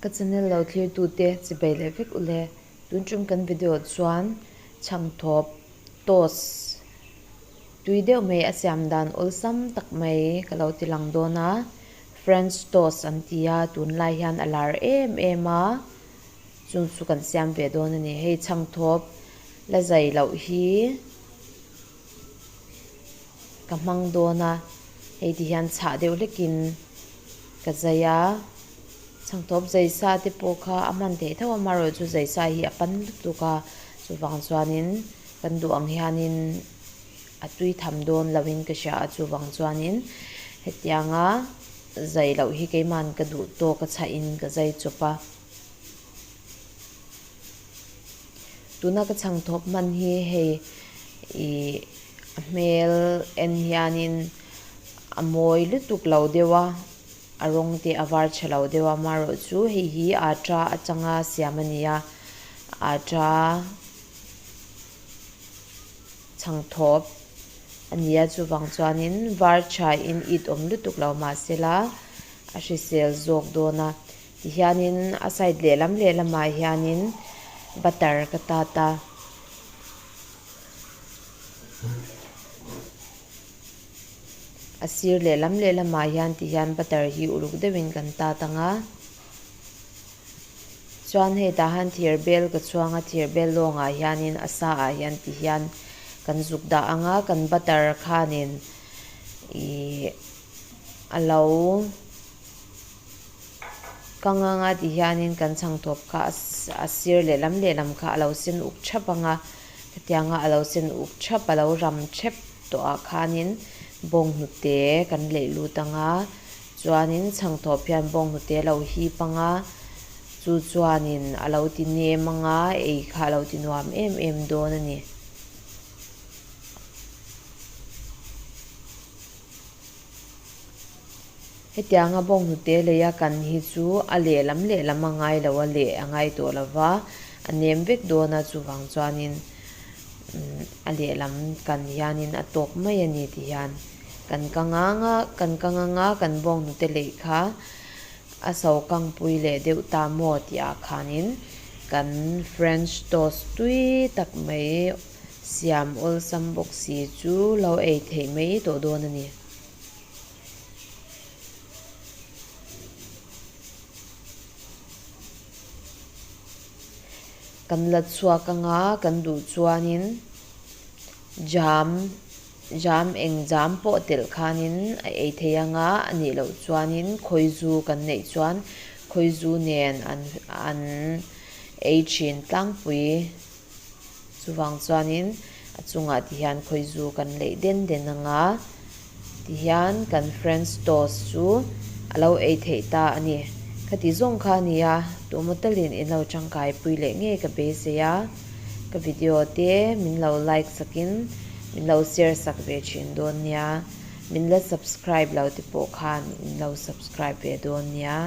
Ka channel lo thlirtute chibei leh vek ule. Tun tum kan video chuan chhangthawp toast tui deuh mai a siam dan awlsam tak mai ka lo ti lang dawn a. French toast an ti a, tunlai hian a lar em em a, chung chu kan siam ve dawn a ni. Hei chhangthawp la zai loh hi ka hmang dawn a, hei ti hian chhah deuh hlekin ka zai a, chhangthawp zai sa te pawh kha a hman theih tho a, amaherawhchu zai sa hi a pan lutuk a, chuvang chuanin kan duh ang hianin a tui tham dawn loin ka hria a, chuvang chuanin hetianga zai loh hi keima'n ka duh tawk a chhahin ka zai chawp a. Tuna ka chhang thawk hman hi hei ih a hmel en hianin a mawi lutuk lo deuh a, a rawng te a var tha lo deuh a, amaherawh chu hei hi atta atanga siam a ni a, atta chhang thawp a ni a, chuvang chuanin var thain it awm lutuk lo mahsela a hrisel zawk dawn a. Tihianin a side lehlam lehlamah hianin butter ka tat a. A sir lehlam lehlamah hian tihian butter hi uluk deuhin kan tat ang a. Chuan hei tah hian thir bel ka chhuang a, thir bel lawngah hianin a sa ah hian tihian kan zuk dah ang a, kan butter khanin ih a lo. Ka nganga ti hianin kan chhangthawp kha a sir lehlam lehlam kha a lo sen uk thap ang a, hetianga a lo sen uk thap a lo ram thep tawh ah khanin bawnghnute kan leih lut ang a, chuanin chhangthawp hian bawnghnute a lo hip ang a, chu chuanin a lo ti nem ang a, ei kha a lo ti nuam em em dawn a ni. Hetianga bawnghnute leia kan hi chu a lehlam lehlam a ngai lo a, leh a ngai tawh lo va, a nem vek dawn a, chuvang chuanin a lehlam kan hianin a tawk mai a ni ti hian kan kang ang a, kan kang ang a, kan bawnghnute leih kha a so kangpui leh deuh ta maw tih ah khanin kan French toast tui tak mai siam awlsam bawk si chu lo ei theih mai tawh dawn a ni. Kan la chhuak anga kan duh chuanin jam jam eng jam pawh telh khanin a ei thei anga a nih loh chuanin khawizu kan neih chuan khawizu nen an an ei thin tlangpui. Chuvang chuanin a chungah ti hian khawizu kan leih den den anga ti hian kan French toast chu a lo ei theih ta a ni. Khati zawng kha a ni a, tumaw talin in lo tangkai pui leh ngei ka beisei a, ka video te min lo like sakin min lo share sak ve thin dawn nia, min la subscribe lo te pawh khan min lo subscribe ve dawn nia.